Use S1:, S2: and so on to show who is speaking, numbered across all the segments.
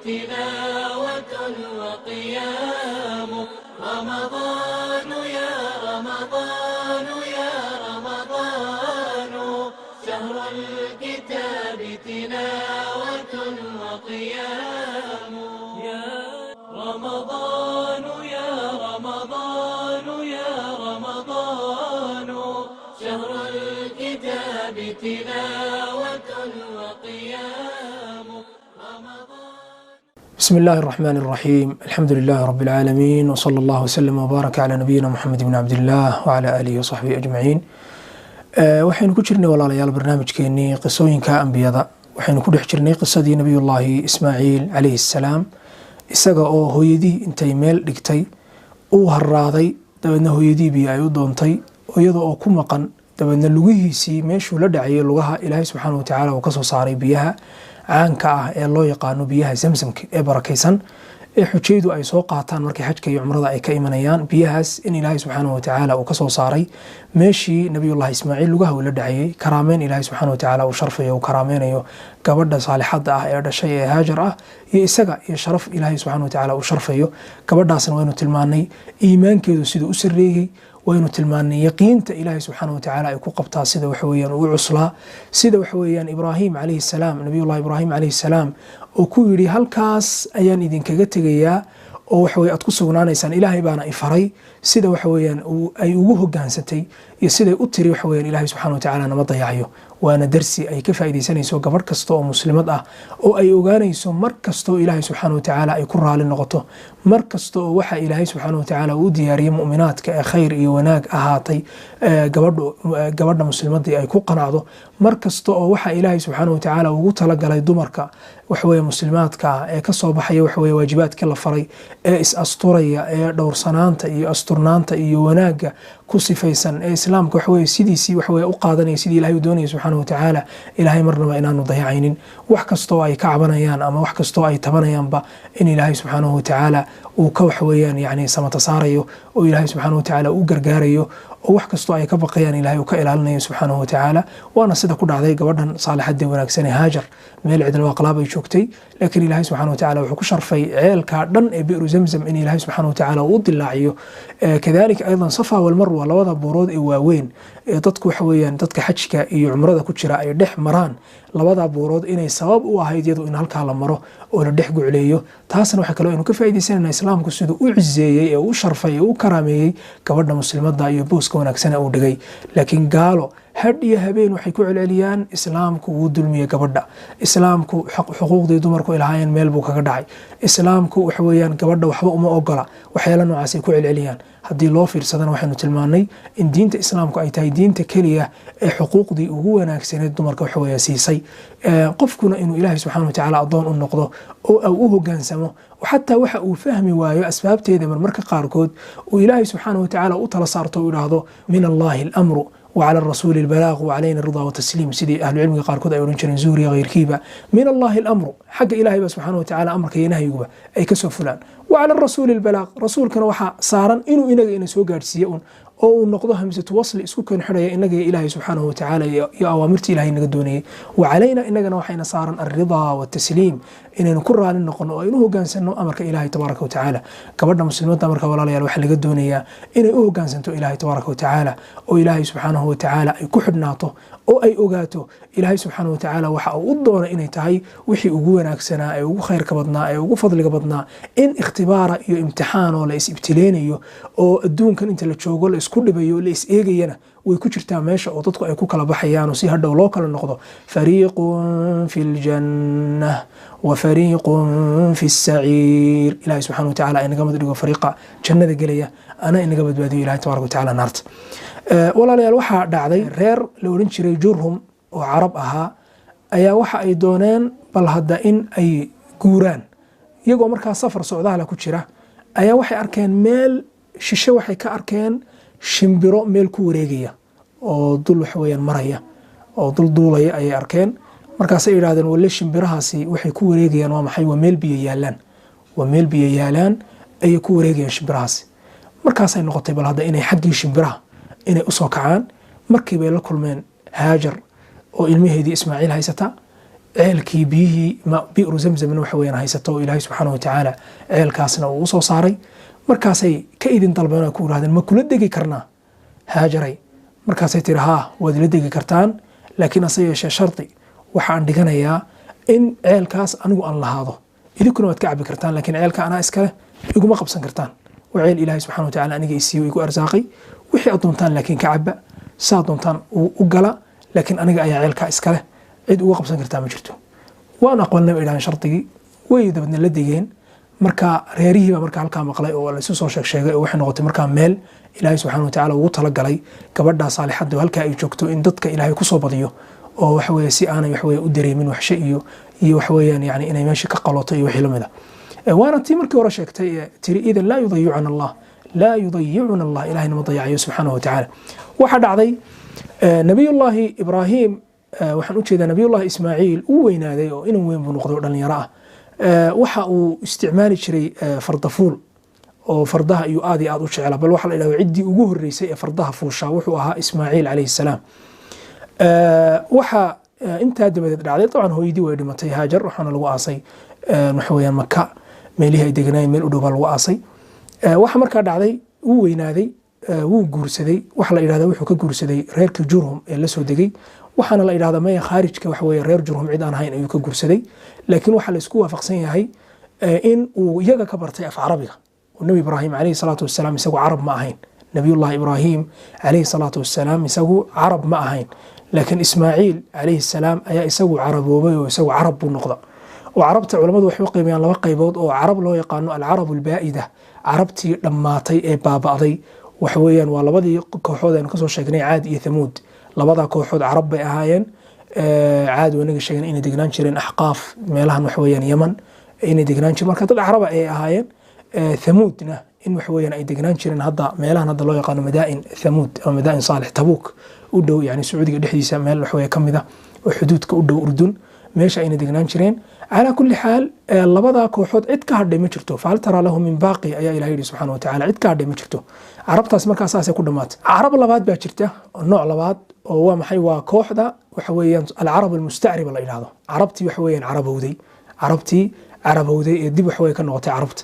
S1: تلاوة وقيام. رمضان يا رمضان يا رمضان، شهر الكتاب تلاوة وقيام. يا رمضان يا رمضان يا رمضان، شهر الكتاب تلاوة وقيام. رمضان.
S2: بسم الله الرحمن الرحيم، الحمد لله رب العالمين، وصلى الله وسلم وبارك على نبينا محمد بن عبد الله وعلى آله وصحبه أجمعين. Waxaynu ku jirnay, walaalayaal, barnaamijkeenii qisooyinka ambiyada. Waxaynu ku dhex jirnay qisadii Nabiyullaahi Ismaaciil calayhi salaam, isaga oo hooyadii intay meel dhigtay uu harraaday, dabeedna hooyadii biyo ay u doontay iyada oo ku maqan, dabeedna lugihiisii meeshuu la dhacayay lugaha Ilaahay subxaana watacaala uu kasoo saaray biyaha caanka ah ee loo yaqaano biyaha Zamzamka ee barakaysan ee xujaydu ay soo qaataan markay xajka iyo cumrada ay ka imanayaan. Biyahaas in Ilaahay subxaana watacaala uu kasoo saaray meeshii Nabiyullahi Ismaaciil lugaha uu la dhacayay, karaameyn Ilaahay subxaana watacaala uu sharfayo, uu karaameynayo gabadha saalixadda ah ee dhashay ee Haajar ah iyo isaga, iyo sharaf Ilaahay subxaana watacaala uu sharfayo gabadhaasna. Waynu tilmaanay iimaankeedu siduu u sarreeyey, waynu tilmaanay yaqiinta Ilaahay subxaana watacaala ay ku qabtaa sida waxaweyaan uu cuslaa, sida waxaweyaan Ibraahim calayhi salaam, Nabiyullahi Ibraahim calayhi salaam oo ku yidhi, "Halkaas ayaan idinkaga tegayaa oo waxaweye aad ku sugnaanaysaan, Ilaahay baana i faray," sida waxaweyaan ay ugu hogaansatay iyo siday u tiri waxaweyaan, "Ilaahay subxana watacaala nama dayacayo." Waana darsi ay ka faaidaysanayso gabadh kasta oo muslimad ah, oo ay ogaanayso mar kastoo Ilaahay subxaana watacaala ay ku raali noqoto, mar kasta oo waxa Ilaahay subxaana watacaala uu diyaariyey mu'minaadka ee khayr iyo wanaag ahaatay gabadha muslimadii ay ku qanacdo, mar kasta oo waxa Ilaahay subxaana watacaala ugu talagalay dumarka waxaweye muslimaadka ah ee kasoo baxaya waxaweye waajibaadkii la faray ee is asturaya ee dhowrsanaanta iyo asturnaanta iyo wanaagga ku sifaysan ee Islaamka waxaweye sidiisii waxaweye u qaadanaya sidii Ilahay uu doonaya subxaana watacaala, Ilaahay marnaba inaanu dayacaynin. Wax kastoo ay ka cabanayaan ama wax kastoo ay tabanayaanba in Ilaahay subxaanahu watacaala uu ka waxweeyaan yani samata saarayo, oo Ilaahay subxaana watacaala u gargaarayo, oo wax kastoo ay ka baqayaan Ilahay uu ka ilaalinayo subxaanahu watacaala. Waana sida ku dhacday gabadhan saalixadee wanaagsan ee Haajar. Meel cidlawaqlaab ay joogtay, laakiin Ilaahay subxana watacaala wuxuu ku sharfay ceelka dhan ee Bi'ru Zamzam in Ilaahay subxana watacaala uu u dilaaciyo. Kadalika aydan Safa walmarwa, labada buurood ee waaweyn ee dadku waxa weeyaan dadka xajka iyo cumrada ku jira ay dhex maraan, labada buurood inay sabab u ahayd iyadu in halkaa la maro oo la dhex gucleeyo. Taasna waxaa kaloo aynu ka faaidaysanayna Islaamku siduu u cizeeyey ee u sharfay ee u karaameeyey gabadha muslimadda iyo booska wanaagsana uu dhigay. Laakiin gaalo hadh iyo habeen waxay ku celceliyaan, "Islaamku wuu dulmiyey gabadha, Islaamku xuquuqdii dumarku ilahaayeen meel buu kaga dhacay, Islaamku waxa weeyaan gabadha waxba uma ogola." Waxyaala noocaas ay ku celceliyaan. Haddii loo fiirsadana, waxaynu tilmaanay in diinta Islaamku ay tahay diinta keliya ee xuquuqdii ugu wanaagsaneed dumarka waxaweeye siisay. Qofkuna inuu Ilaahay subxana watacaala addoon u noqdo oo u hogaansamo, xataa waxa uu fahmi waayo asbaabteeda marmarka qaarkood uu Ilaahay subxaana watacaala u tala saarto, u idhaahdo, "Min Allahi alamru وعلى الرسول البلاغ وعلينا الرضا والتسليم." Sidii ahlu cilmiga qaarkood ay odhan jireen, Zuhriya keyrkiiba, "Min Allahi alamru," xagga Ilahay ba subxaana watacaala amarka iyo nahyiguba ay kasoo fulaan, "وعلى الرسول البلاغ," rasuulkana waxaa saaran inuu inaga ina soo gaadhsiiye un oo uu noqdo hamsatu wasli isku keen xidhaya inaga iyo Ilaahay subxaanahu watacaala iyo awaamirta Ilahay naga doonayay. "وعلينا," inagana waxayna saaran "الرضا والتسليم," inaynu ku raali noqono oo aynu u hogaansano amarka Ilahay tabaaraka watacaala. Gabadha muslimadda marka, walaalayaal, waxaa laga doonayaa inay u hogaansanto Ilahay tabaaraka watacaala, oo Ilaahay subxaanahu watacaala ay ku xidhnaato, oo ay ogaato Ilaahay subxaanahu watacaala waxa uu u doonay inay tahay wixii ugu wanaagsanaa ee ugu khayrka badnaa ee ugu fadliga badnaa. In ikhtibaara iyo imtixaan oo la is ibtileynayo oo adduunkan inta la joogo la isku dhibayo, la is eegayana way ku jirtaa meesha, oo dadku ay ku kala baxayaan oo si hadhow loo kala noqdo فريق في الجنة وفريق في السعير. Ilahay subxana watacaala inaga mid dhigo fariiqa jannada gelaya, ana inaga badbaadiyo Ilahay tabaraka watacaala naarta. Walaalayaal, waxaa dhacday reer la odhan jiray Jurhum oo Carab ahaa ayaa waxa ay dooneen bal hadda in ay guuraan. Iyagoo markaa safar socdaala ku jira ayaa waxay arkeen meel shishe, waxay ka arkeen shimbiro meel ku wareegaya oo dul waxaweyaan maraya oo dul duulaya ayay arkeen. Markaasay yidhahdeen, "Walle shimbirahaasi waxay ku wareegayaan waa maxay? Waa meel biyo yaalaan, waa meel biyo yaalaan ayay ku wareegayaan shimbirahaasi." Markaasay noqotay bal hadda inay xaggii shimbiraha inay usoo kacaan. Markii bay la kulmeen Haajar oo ilmaheedii Ismaaciil haysata. Ceelkii biyihii bi'ru Zamzamna waxa weeyaan haysato oo Ilaahay subxaanahu watacaala ceelkaasna uu usoo saaray. Markaasay ka idin dalbeen oo ku yidhahdeen, "Ma kula degi karnaa, Haajaray?" Markaasay tiri, "Haa, waad ila degi kartaan, laakiin hase yeeshee shardi waxaan dhiganayaa in ceelkaas anigu aan lahaado, idinkuna waad ka cabi kartaan, laakiin ceelka anaa iskale, iguma qabsan kartaan. Waa ceel Ilaahay subxana watacaala aniga isiiyo, igu arsaaqay. Wixii aad doontaan laakiin ka caba, saa doontaan u gala, laakiin aniga ayaa ceelkaa iskale, cid uga qabsan kartaa ma jirto." Waan aqbalnay, bay idhahdeen, shardigii. Way dabadna la degeen. Marka reerihii baa marka halkaa maqlay oo laisu soo sheeg sheegay, oo waxay noqotay markaa meel Ilaahay subxana watacaala ugu talagalay gabadhaa saalixadda oo halkaa ay joogto in dadka Ilaahay kusoo badiyo, oo waxa weeye si aanay waxa weye u dareemin waxshe iyo waxa weeyaan yani inay meesha ka qaloto iyo wixii lamid ah. Waana tii markii hore sheegtay ee tiri, "Idan laa yudayicuna Allah, laa yudayicuna Allah." Ilahayna ma dayacayo subxaanahu watacaala. Waxaa dhacday Nabiyullaahi Ibraahim, waxaan u jeedaa Nabiyullahi Ismaaciil, uu weynaaday oo inan weyn buu noqday oo dhalinyaro ah. Waxa uu isticmaali jiray fardafuul, oo fardaha ayuu aad iyo aad u jeclaa. Bal waxaa la idhahda ciddii ugu horreysay ee fardaha fuushaa wuxuu ahaa Ismaaciil calayhi salaam. Waxaa intaa dabadeed dhacday, dabcan hooyadii way dhimatay Haajar, waxaana lagu aasay waxa weeyaan Maka, meelihii ay deganaayeen meel u dhow baa lagu aasay. Waxa markaa dhacday, wuu weynaaday, wuu guursaday. Waxa la yidhahda wuxuu ka guursaday reerka Jurhum ee la soo degay, waxaana la yidhahdaa maya, khaarijka waxa weeye reer Jurhum cid aan ahayn ayuu ka guursaday. Laakiin waxaa la isku waafaqsan yahay in uu iyaga ka bartay af Carabiga, oo Nebi Ibraahim calayhi salaatu wasalaam isagu Carab ma ahayn. Nabiyullahi Ibraahim calayhi salaatu wasalaam isagu Carab ma ahayn, laakiin Ismaaciil calayhi salaam ayaa isagu caraboobay oo isagu Carab buu noqda. Oo Carabta culamadu waxay u qaybiyaan laba qaybood oo Carab loo yaqaano: alcarabu albaa'ida, Carabtii dhammaatay ee baaba'day, waxa weeyaan waa labadii kooxood aynu kasoo sheegnay, Caad iyo Thamuud. Labada kooxood Carab bay ahaayeen. Caad waa inaga sheegnay inay degnaan jireen Axqaaf, meelahan waxa weeyaan Yaman inay degnaan jireen, marka dad Caraba ay ahaayeen. Thamuudna in waxa weeyaan ay degnaan jireen hadda meelahan hadda loo yaqaano Madaa'in Thamuud ama Madaa'in Saalix, Tabuuk u dhow, yani Sacuudiga dhexdiisa meel waxa weeye ka mid ah oo xuduudka u dhow Urdun, meesha ayna degnaan jireen. Calaa kulli xaal, labadaa kooxood cid ka hadhay ma jirto. "Fahal taraa lahu min baaqi" ayaa Ilahay yidhi subxana wa tacala. Cid ka hadhay ma jirto. Carabtaas markaa saasay ku dhammaatay. Carab labaad baa jirta, oo nooc labaad, oo waa maxay? Waa kooxda waxa weeyaan alcarab almustacriba la yidhahdo, Carabtii waxa weeyaan carabowday, Carabtii carabowday ee dib waxa weye ka noqotay Carabta.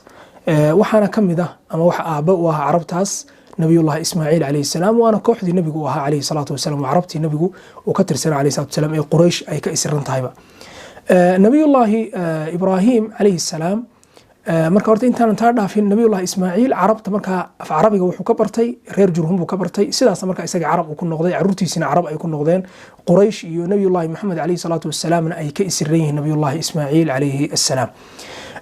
S2: Waxaana ka mid ah ama waxa aabba u ahaa Carabtaas Nabiyullahi Ismaaciil calayhi salaam, waana kooxdii nebigu u ahaa calayhi salaatu wasalaam, waa Carabtii nebigu uu ka tirsanaa calayhi salatu wasalaam ee Quraysh ay ka isiran tahayba. Nabiyullaahi Ibraahim calayhi salaam, marka horta intaanan taa dhaafin, Nabiyullahi Ismaaciil Carabta markaa af Carabiga wuxuu ka bartay reer Jurhum buu ka bartay. Sidaas marka isaga Carab uu ku noqday, caruurtiisina Carab ay ku noqdeen, Quraysh iyo Nabiyullahi Maxamed calayhi salaatu wasalaamna ay ka isiran yihiin Nabiyullahi Ismaaciil calayhi assalaam.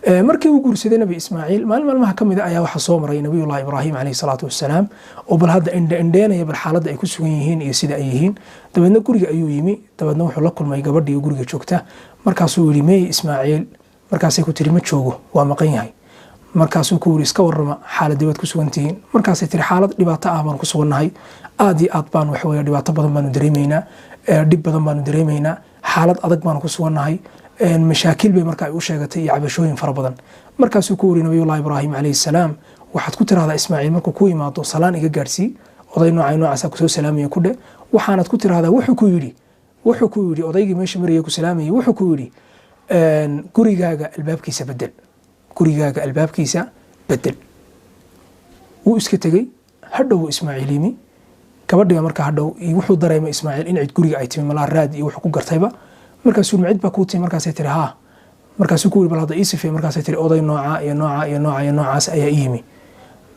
S2: Markii uu guursaday Nabi Ismaaciil, maalin maalmaha ka mid a ayaa waxaa soo maray Nabiyullahi Ibraahim calayhi salaatu wasalaam, oo bal hadda indhe indheenaya bal xaaladda ay ku sugan yihiin iyo sida ay yihiin. Dabeedna guriga ayuu yimi. Dabeedna wuxuu la kulmay gabadhii guriga joogta. Markaasuu yidhi, "Meey Ismaaciil?" Markaasay ku tiri, "Ma joogo, waa maqan yahay." Markaasuu ku yiri, "Iska warrama, xaaladii baad ku sugan tihiin?" Markaasay tiri, "Xaalad dhibaato ah baan ku sugannahay, aad iyo aad baan waxa weeye dhibaato badan baanu dareemaynaa, dhib badan baanu dareemaynaa, xaalad adag baanu ku sugannahay." Mashaakil bay marka ay u sheegatay iyo cabashooyin fara badan. Markaasuu ku yiri Nabiyullahi Ibraahim calayhi salaam, "Waxaad ku tirahdaa Ismaaciil markuu ku yimaado, salaan iga gaadhsii, oday noocay noocaasa kusoo salaamaya ku dhe. Waxaanad ku tirahdaa wuxuu ku yidhi odaygii meesha maraya ku salaamayay, wuxuu ku yidhi, gurigaaga albaabkiisa bedel, gurigaaga albaabkiisa bedel." Wuu iska tegey. Hadhow Ismaaciil yimi. Gabadhiba marka hadhow wuxuu dareemay Ismaaciil in cid guriga ay timi, malaa raad iyo wuxuu ku gartayba. Markaasuu, "Ma cid baa kuu timi?" Markaasay tiri, "Haa." Markaasuu ku yiri, "Bal hadda ii sifeey." Markaasay tiri, "Oday nooca iyo nooca iyo nooca iyo noocaas ayaa ii yimi."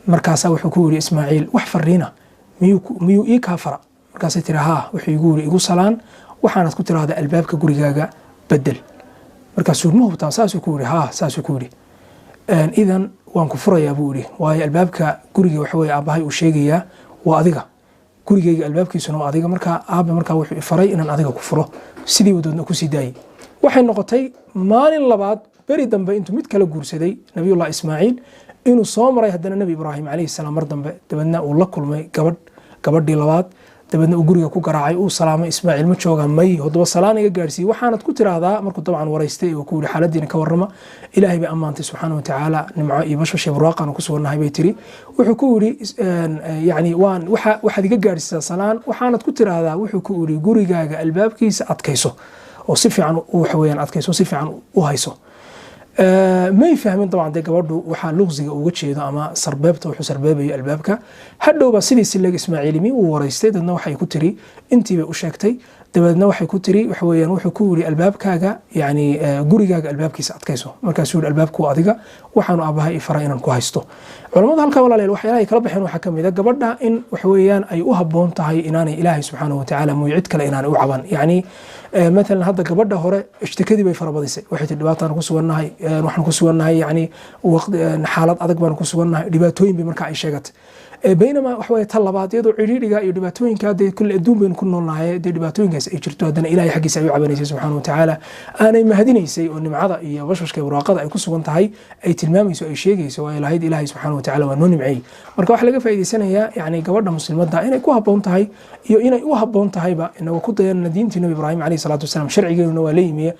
S2: Markaasaa wuxuu ku yiri Ismaaciil, "Wax fariina miyuu ii kaa fara?" Markaasay tiri, "Haa, wuxuu igu yiri igu salaan, waxaanad ku tiraahdaa albaabka gurigaaga bedel." Markaasuu, "Ma hubtaa saasuu ku yiri?" "Haa, saasuu ku yiri." "Idan waan ku furayaa," buu yidhi, "waayo albaabka guriga waxa weye aabbahay uu sheegayaa waa adiga, gurigayga albaabkiisuna waa adiga. Markaa aabe markaa wuxuu faray inaan adiga ku furo." Sidii wadoodna kusii daayey. Waxay noqotay maalin labaad beri dambe intuu mid kala guursaday Nabiyullah Ismaaciil inuu soo maray haddana Nebi Ibraahim calayhi salaam mar dambe. Dabeedna uu la kulmay gabadh, gabadhii labaad. Dabeedna uu guriga ku garaacay, uu salaamay. "Ismaaciil ma jooga?" "May." "Hodaba salaan iga gaadhsiiyey, waxaanad ku tiraahdaa." Markuu dabcan waraystay oo ku yidhi, "Xaaladiina ka warrama?" "Ilaahay bay ammaantay subxaana wa tacaala, nimco iyo bashbash iyo barwaaqaanu ku sugannahay," bay tiri. Wuxuu ku yidhi, "Yani waan waxaad iga gaadhsiisaa salaan, waxaanad ku tiraahdaa wuxuu ku yidhi gurigaaga albaabkiisa adkayso." Oo si fiican waxa weeyaan adkayso, si fiican u hayso. May fahmin dabcan dee gabadhu waxaa luqsiga uga jeedo ama sarbeebta wuxuu sarbeebayo albaabka. Hadhowba sidiisi leeg Ismaaciilimi wuu waraystay, dadna waxay ku tiri intii bay u sheegtay. Dabeedna waxay ku tiri, waxa weeyaan, wuxuu ku yiri albaabkaaga, yani gurigaaga albaabkiisa adkayso. Markaasuu yiri albaabku adiga, waxaanu aabahay i faray inaan ku haysto. Culamadu halkaa, walaalayaal, waxyaalaha ay kala baxeen waxaa ka mid a gabadha in waxa weeyaan ay u habboon tahay inaanay Ilaahay subxaanahu watacaala mooye cid kale inaanay u caban. Yacni mathalan hadda gabadha hore ishtikadii bay farabadisay. Waxay tii dhibaataan ku sugannahay, waxaan ku sugannahay yani xaalad adag baan ku sugannahay, dhibaatooyin bay markaa ay sheegatay. Baynamaa waxa weeye ta labaad, iyadoo cidhiidhiga iyo dhibaatooyinka dee kulle adduun baynu ku noolnahay, dee dhibaatooyinkaas ay jirto, haddana Ilahay xaggiisa ay u cabanaysay subxaana watacaala, aanay mahadinaysay oo nimcada iyo bashbashka iyo barwaaqada ay ku sugan tahay ay tilmaamayso, ay sheegayso oo ay lahayd Ilaahay subxaana watacaala waa noo nimceeyey. Marka waxaa laga faa'iidaysanayaa yani gabadha muslimadda inay ku habboon tahay iyo inay u habboon tahayba, inagoo ku dayanana diintii Nabi Ibraahim calayhi salaatu wasalaam, sharcigeenuna waa la yimiye,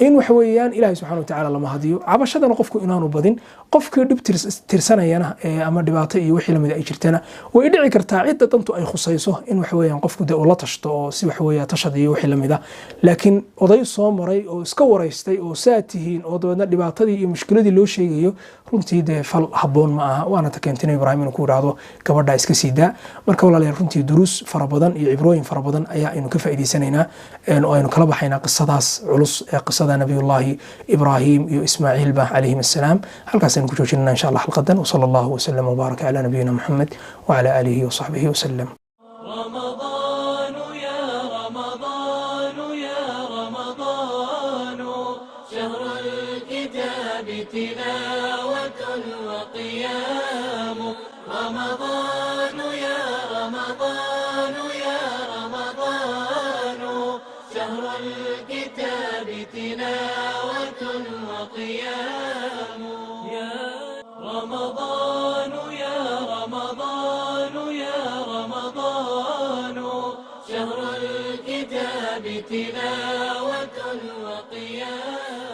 S2: in waxa weeyaan Ilaahay subxana watacaala lama hadiyo, cabashadana qofku inaanu badin. Qofkii dhib tirsanayana ama dhibaato iyo wixii lamid ay jirtana, way dhici kartaa cidda dantu ay khusayso in waxa weeyaan qofku dee uu la tashto oo si waxa weeya tashad iyo wixii lamid ah. Laakiin oday soo maray oo iska waraystay oo saa tihiin oo dabeedna dhibaatadii iyo mushkiladii loo sheegayo, runtii dee fal habboon ma aha. Waana ta keentay Nabi Ibraahim inuu ku yidhaahdo gabadha iska sii daa. Marka walaalayaal, runtii duruus fara badan iyo cibrooyin fara badan ayaa aynu ka faa'iidaysanaynaa oo aynu kala baxaynaa qisadaas culus ee qisada Nabiyullaahi Ibraahim iyo Ismaaciilba calayhim assalaam. Halkaas aynu ku joojinana insha Allah xalqadan. Wasala allahu wasalam wbaaraka calaa nabiyina Muxamed wacala aalihi wasaxbihi wasalam.
S1: رمضان يا رمضان يا رمضان، شهر الكتاب تلاوة وقيام. رمضان يا رمضان يا رمضان، شهر الكتاب تلاوة وقيام. يا رمضان يا رمضان يا رمضان، شهر الكتاب تلاوة وقيام.